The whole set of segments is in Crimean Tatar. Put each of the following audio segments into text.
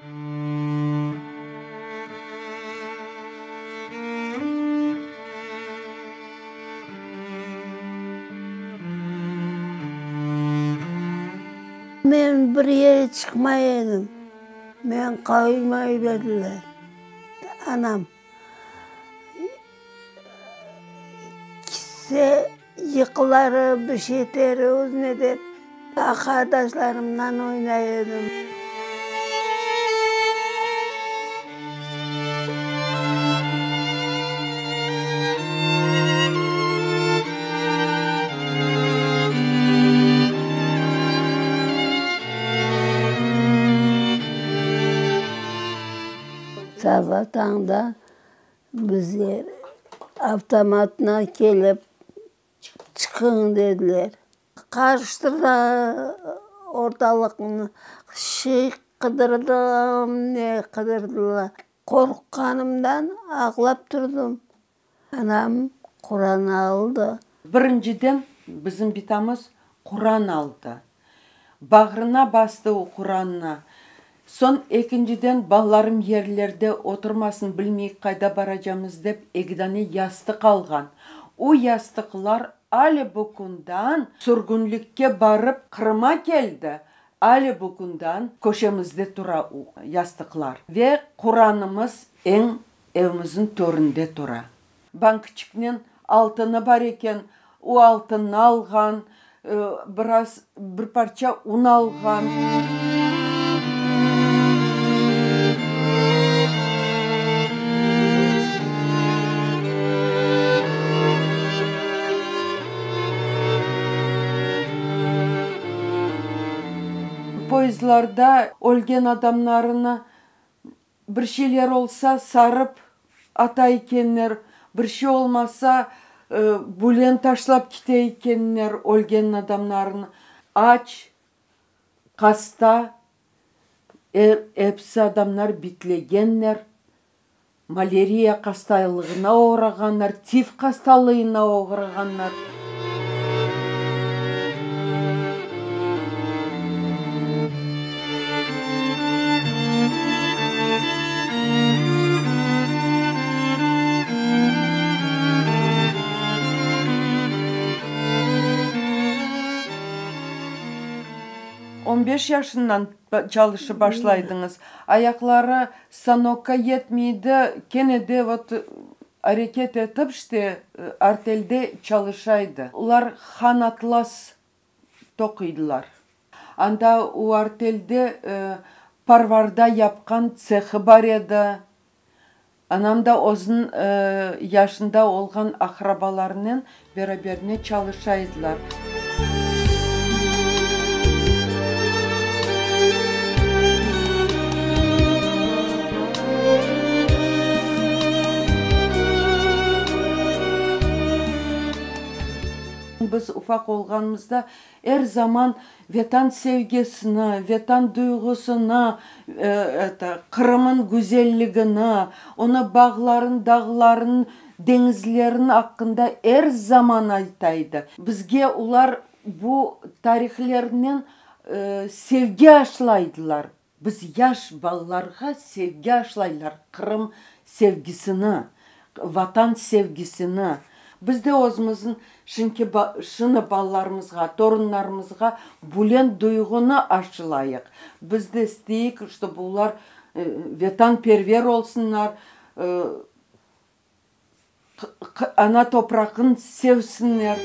Men bir yere çıqmay edim. Men qoymay ediler. Anam kitse yıqılar, bir şey eter özüne dep, aqardaşlarımdan oynay edim. Saba tañda bizler avtomatına kelip, çıqıñ dediler. Qarıştırdılar ortalıqnı, şey qıdırdılar, ne qıdırdılar. Qorqqanımdan ağlap turdım. Anam Quran aldı. Birinciden bizim bitamız Quran aldı. Bağrına bastı o Qurannı. Soñ ekinciden balalarım yerlerde oturmasın, bilmeyik qayda baracamız dep eki dane yastıq alğan. O yastıqlar ale bu kündan sürgünlikke barıp Qırıma keldi. Ale bu kündan köşemizde tura o yastıqlar. Ve Quranımız eñ Evimizniñ töründe tura. Bankçiknen altını bar eken, o altınnı alğan, biraz, bir parça un alğan. Poyezdlarda ölgen adamlarını Bir şeyler olsa, sarıp ata ekenler, bir şey olmasa, bülen taşlap kite ekenler ölgen adamlarnı. Aç, hasta, episi adamlar bitlegenler, maleriya hastalığına oğrağanlar, tif hastalığına oğrağanlar. On beş yaşından çalışıp başlaydıñız. Ayaqları stanokka yetmeydi, kene de vot Areket etip, işte, artelde çalışaydı. Olar han atlas toquydılar. Anda o artelde parvarda yapqan tsehı bar edi. Anam da özüniñ yaşında olğan aqrabalarınen beraberine çalışaydılar. Biz ufaq olğanımızda er zaman Vetan sevgisini, Vetan duyğusını, Qırımıñ güzelligini, onı bağların, dağların, deñizlerin aqqında er zaman aytaydı. Bizge olar bu tarihlernen sevgi aşlaydılar. Biz yaş balalarğa sevgi aşlaylar, Qırım sevgisini, Vatan sevgisini. Biz de özümizniñ şimki şını balalarımızğa, torunlarımızğa bülen duyğunı aşılayıq. Biz de isteyik, ştobu olar vetanperver olsunlar, Ana topraqın sevsinler.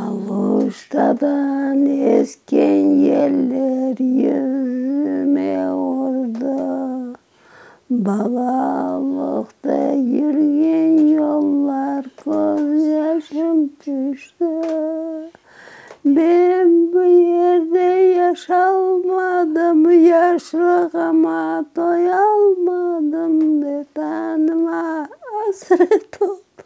Aluştadan esken yeller yüzüme urdı, Balalıqta yürgen yollar közyaşım tüşti. Men bu yerde yaşalmadım, Yaşlığıma toyalmadım, Vetanıma asret oldım.